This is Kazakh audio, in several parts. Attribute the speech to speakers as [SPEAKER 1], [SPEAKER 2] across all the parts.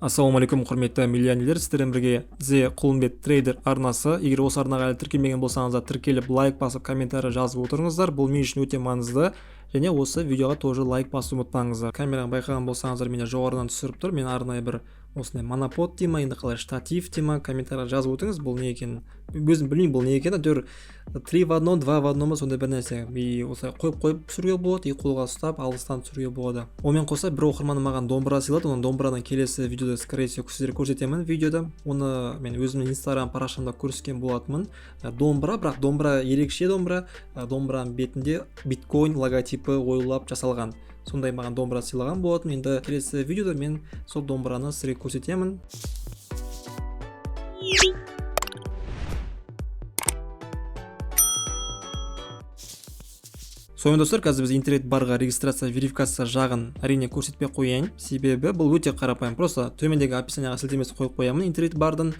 [SPEAKER 1] Ассалаумағалейкум, құрметті миллионерлер! Сіздермен бірге Зе Құлымбет Трейдер арнасы. Егер осы арнаға әлі тіркелмеген болсаңыздар, тіркеліп, лайк басып, комментарий жазып отырыңыздар. Бұл мен үшін өте маңызды. Және осы видеоға тоже лайк басуды ұмытпаңыздар. Камераны байқаған болсаңыздар, мені жоғарыдан түсіріп тұр. Мен арнайы бір осындай монопод дей ма, енді қалай, штатив дей ма, комментарий жазып өтіңіз, бұл не екенін. Өзім білмеймін, бұл не екенін. Әйтеуір три в одном, два в одном ба, сондай бір нәрсе. И осылай қойып қойып түсіруге болады, и қолға ұстап алыстан түсіруге болады. Онымен қоса, бір оқырманым маған домбыра сыйлады. Оның домбыраны келесі видеода, скорее всего, сіздерге көрсетемін видеода. Оны мен өзімнің Инстаграм парақшамда көрсеткен болатынмын. Домбыра, бірақ домбыра ерекше домбыра. Домбыраның бетінде биткоин логотипі оюлап жасалған. Сондай маған домбыра сыйлаған болатын. Енді келесі видеода мен сол домбыраны сіздерге көрсетемін. Сонымен, достар, қазір біз интернет барға регистрация, верификация жағын, әрине, көрсетпей қояйын, себебі бұл өте қарапайым. Просто төмендегі описанияға сілтемесін қойып қоямын. Интернет бардың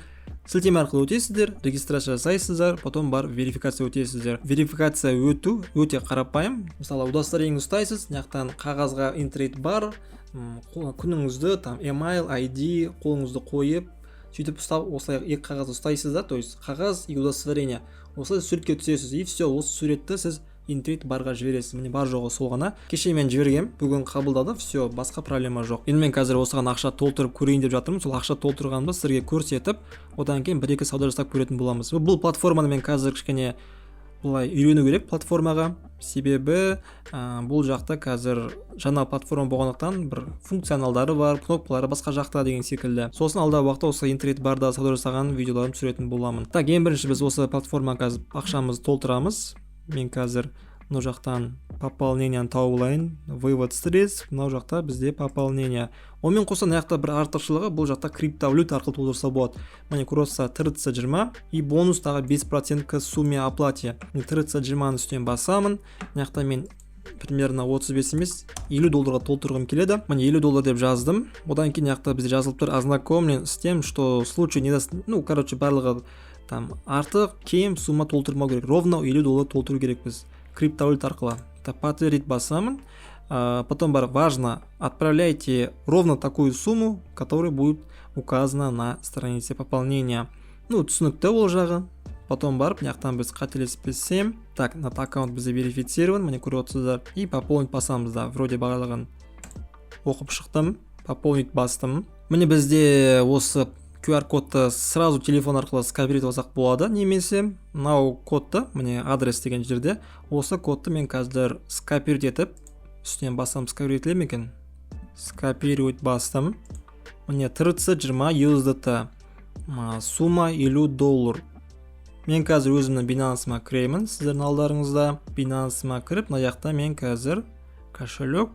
[SPEAKER 1] сілтеме арқылы өтесіздер, регистрация жасайсыздар, потом барып верификация өтесіздер. Верификация өту өте қарапайым. Мысалы, удостоверение ұстайсыз, мына жақтан қағазға интернет бар күніңізді, там, email, ID, қолыңызды қойып, сөйтіп ұстап, осылай екі қағазды ұстайсыз да, то есть қағаз и удостоверение, осылай суретке түсесіз, и все. Осы суретті сіз интернет барға жібересіз. Міне, бар жоғы сол ғана. Кеше мен жібергем, бүгін қабылдады, все, басқа проблема жоқ. Енді мен қазір осыған ақша толтырып көрейін деп жатырмын. Сол ақша толтырғанымды сіздерге көрсетіп, одан кейін бір екі сауда жасап көретін боламыз. Бұл платформаны мен қазір кішкене былай үйрену керек платформаға, себебі бұл жақта қазір жаңа платформа болғандықтан, бір функционалдары бар, кнопкалары басқа жақта деген секілді. Сосын алдағы уақытта осы интернет барда сауда жасаған видеоларымды түсіретін боламын. Так, ең бірінші біз осы платформаға қазір ақшамызды толтырамыз. Мен қазір мынау жақтан пополнениені тауып алайын. Вывод средств, мынау жақта бізде пополнение. Онымен қоса, мына жақта бір артықшылығы: бұл жақта криптовалюта арқылы толтырса болады. Міне, көріп TRC 20 и бонус тағы 5% к сумме оплате. TRC 20-ның үстінен басамын. Мына жақта мен примерно 35 емес, 50 долларға толтырғым келеді. Міне, 50 доллар деп жаздым. Одан кейін мына жақта бізде жазылып тұр: «Ознакомлен с тем, что в случае не», ну, короче, барлығы там артық кем сумма толтырмау керек, ровно 50 доллар толтыру керекпіз криптовалюта арқылы. Так, подтвердить басамын. Потом бар важно: отправляйте ровно такую сумму, которая будет указана на странице пополнения. Ну, түсінікті ол жағы. Потом барып мына жақтан біз, қателеспесем, так, мына аккаунт бізде верифицирован, міне, көріп отырсыздар, и пополнить басамыз да. Вроде барлығын оқып шықтым, пополнить бастым. Міне, бізде осы QR кодты сразу телефон арқылы скопировать алсақ болады немесе мынау кодты, міне, адрес деген жерде осы кодты мен қазір скопировать етіп, үстінен бассам, скопировать етіле ме екен? Скопировать бастым. Міне, TRC 20 USDT, сумма 50 доллар. Мен қазір өзімнің Binance'ыма кіремін. Сіздердің алдарыңызда Binance'ыма кіріп, мына жақта мен қазір кошелек,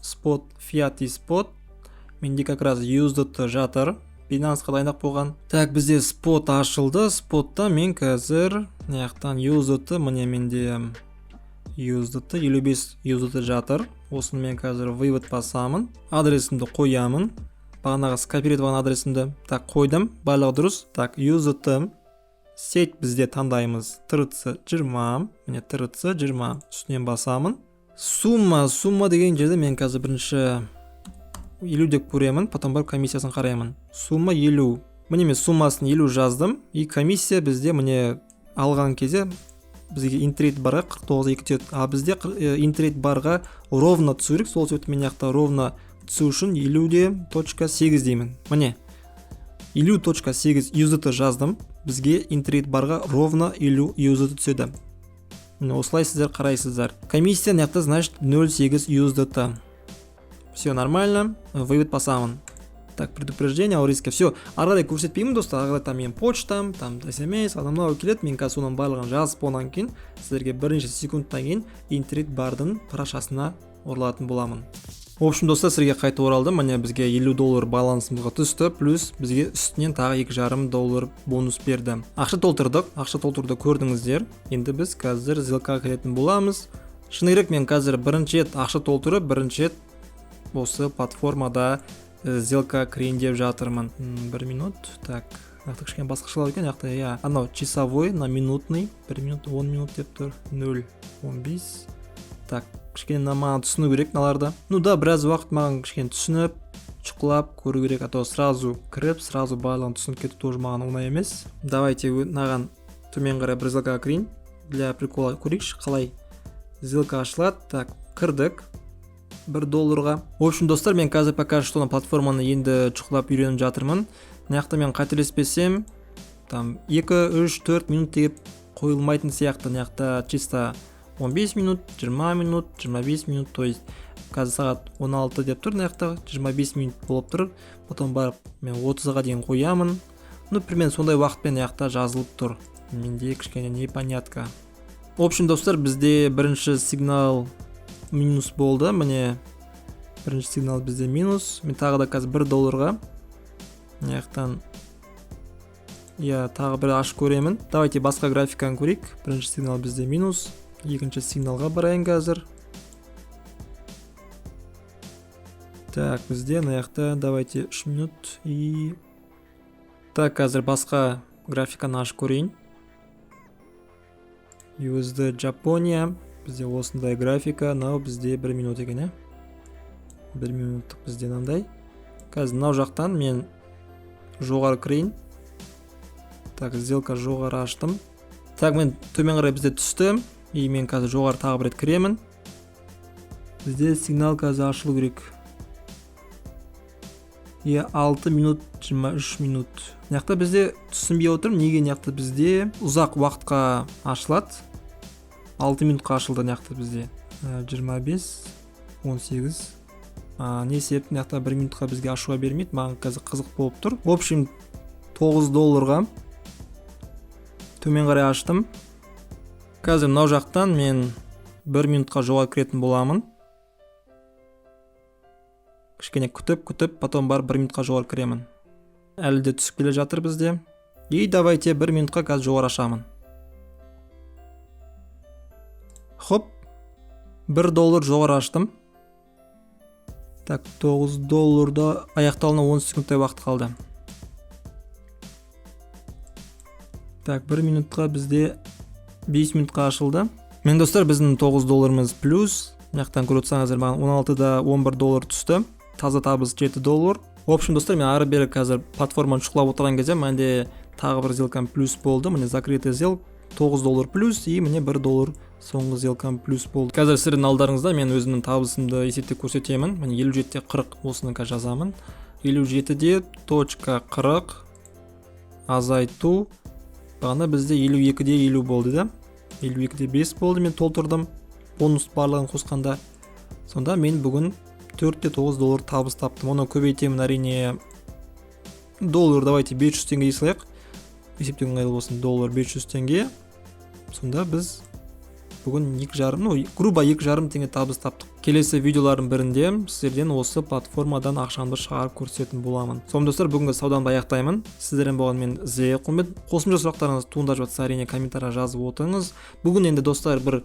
[SPEAKER 1] спот, фиат и спот, менде как раз USDT жатыр, Binance'қа дайындап қойған. Так, бізде спот ашылды. Спотта мен қазір мына жақтан USDT, міне, менде USDT, 55 USDT жатыр. Осыны мен қазір вывод басамын, адресімді қоямын, бағанағы скопировать алған адресімді. Так, қойдым, барлығы дұрыс. Так, USDT сеть бізде таңдаймыз TRC 20, міне, TRC 20, үстінен басамын. Сумма деген жерде мен қазір бірінші 50 деп көремін, потом барып комиссиясын қараймын. Сумма 50. Міне, мен суммасын 50 жаздым, и комиссия бізде, міне, алған кезде бізге интернет барға 49 екі түседі, а бізде интернет барға ровно түсу керек. Сол себепті мен мына жақта ровно түсу үшін 50,8 деймін. Міне, 50,8 USDT жаздым, бізге интернет барға ровно 50 USDT түседі. Міне, осылай сіздер қарайсыздар. Комиссия мына жақта, значит, 0,8 USDT. Все нормально, вывод басамын. Так, предупреждение о риске, все. Ары қарай көрсетпеймін, достар. Ары қарай там менің почтам, там смс, анау мынау келеді. Мен қазір соның барлығын жазып болғаннан кейін, сіздерге бірнеше секундтан кейін интернет бардың парақшасына оралатын боламын. В общем, достар, сіздерге қайтып оралдым. Міне, бізге 50 доллар балансымызға түсті, плюс бізге үстінен тағы 2,5 доллар бонус берді. Ақша толтырдық, ақша толтыруды көрдіңіздер. Енді біз қазір сделкаға кіретін боламыз. Шыны керек, мен қазір бірінші рет ақша толтырып, бірінші рет осы платформада сделка кірейін деп жатырмын. Бір минут. Так, мына жақта кішкене басқашалау екен. Мына жақта, иә, анау часовой на минутный, 1 минут, 10 минут деп тұр, 0,15. Так, кішкене мына маған түсіну керек мыналарды. Ну да, біраз уақыт маған кішкене түсініп шұқылап көру керек, а то сразу кіріп, сразу барлығын түсініп кету тоже маған оңай емес. Давайте мынаған төмен қарай бір сделкаға кірейін. Для прикола көрейікші, қалай сделка ашылады. Так, кірдік 1 долларға. В общем, достар, мен қазір пока что на платформаны енді шұқылап үйреніп жатырмын. Мына жақта мен қателеспесем, там 2, 3, 4 минут деп қойылмайтын сияқты. Мына жақта чисто 15 минут, 20 минут, 25 минут, то есть қазір сағат 16 деп тұр, мына жақта 25 минут болып тұр. Потом барып мен 30-ға дейін қоямын. Ну, примерно сондай уақытпен мына жақта жазылып тұр. Менде кішкене непонятка. В общем, достар, бізде бірінші сигнал минус болды. Міне, бірінші сигнал бізде минус. Мен тағы да қазір 1 долларға мына жақтан, иә, тағы бір ашып көремін. Давайте басқа графиканы көрейік. Бірінші сигнал бізде минус. Екінші сигналға барайын қазір. Так, бізде мына жақта давайте 3 минут и так, қазір басқа графиканы ашып көрейін. USD Жапония. Бізде осындай графика. Мынау бізде 1 минут екен, иә? 1 минуттық бізде мынандай. Қазір мынау жақтан мен жоғары кірейін. Так, сделка жоғары аштым. Так, мен төмен қарай бізде түсті. И мен қазір жоғары тағы бір рет кіремін. Бізде сигнал қазір ашылу керек. Иә, 6 минут 23 минут. Мына жақта бізде түсінбей отырмын, неге мына жақта бізде ұзақ уақытқа ашылады. 6 минутқа ашылды мына жақта бізде. 25, 18. Не себепті мына жақта 1 минутқа бізге ашуға бермейді, маған қазір қызық болып тұр. В общем, 9 долларға төмен қарай аштым. Қазір мынау жақтан мен 1 минутқа жоғары кіретін боламын. Кішкене күтіп, күтіп, потом барып 1 минутқа жоғары кіремін. Әлі де түсіп келе жатыр бізде. И давайте 1 минутқа қазір жоғары ашамын. Хоп, 1 доллар жоғары аштым. Так, 9 долларда аяқталуына 10 секундтай уақыт қалды. Так, 1 минутқа бізде 5 минутқа ашылды. Мен, достар, біздің 9 долларымыз плюс. Мына жақтан көріп отырсаңыздар, маған 16-да 11 доллар түсті. Таза табыс 7 доллар. В общем, достар, мен ары бері қазір платформаны шұқылап отырған кезде менде тағы бір сделкам плюс болды. Міне, закрытый сделка 9 доллар плюс и міне 1 доллар соңғы сделкам плюс болды. Қазір сіздердің алдарыңызда мен өзімнің табысымды есептеп көрсетемін. Міне, елу жетіде қырық, осыны қазір жазамын. Елу жетіде точка қырық азайту бағана бізде елу екіде елу болды да. Елу екіде бес болды, мен толтырдым бонус барлығын қосқанда. Сонда мен бүгін төртте тоғыз доллар табыс таптым. Оны көбейтемін әрине. Доллар давайте 500 теңге дей салайық. Есептеу ыңғайлы болсын. Доллар 500 теңге. Сонда біз бүгін екі жарым, ну, грубо екі жарым теңге табыс таптық. Келесі видеолардың бірінде сіздерден осы платформадан ақшамды шығарып көрсететін боламын. Сонымен, достар, бүгінгі саудамды аяқтаймын. Сіздермен болған мен Зе Құлмет. Қосымша сұрақтарыңыз туындап жатса, әрине комментария жазып отырыңыз. Бүгін енді, достар, бір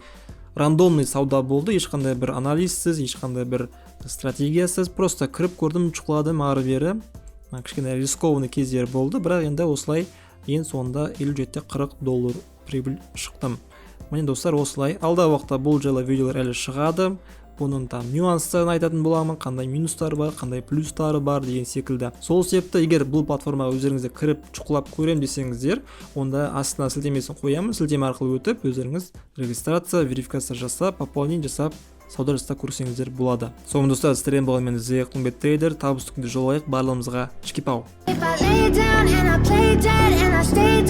[SPEAKER 1] рандомный сауда болды, ешқандай бір анализсіз, ешқандай бір стратегиясыз, просто кіріп көрдім, шұқыладым ары бері. Кішкене рискованный кездер болды, бірақ енді осылай ең соңында елу жетіде қырық доллар прибыль шықтым. Міне, достар, осылай. Алдағы уақытта бұл жайлы видеолар әлі шығады. Бұның там нюанстарын айтатын боламын, қандай минустары бар, қандай плюстары бар деген секілді. Сол себепті егер бұл платформаға өздеріңіз де кіріп шұқылап көрем десеңіздер, онда астына сілтемесін қоямын. Сілтеме арқылы өтіп өздеріңіз регистрация, верификация жасап, пополнение жасап, сауда жасап көрсеңіздер болады. Сонымен, достар, сіздермен болған мен Зе Құлымбет трейдер. Табысты күнде жолығайық. Барлығымызға чики-пау.
[SPEAKER 2] If I lay down and I play dead and I stay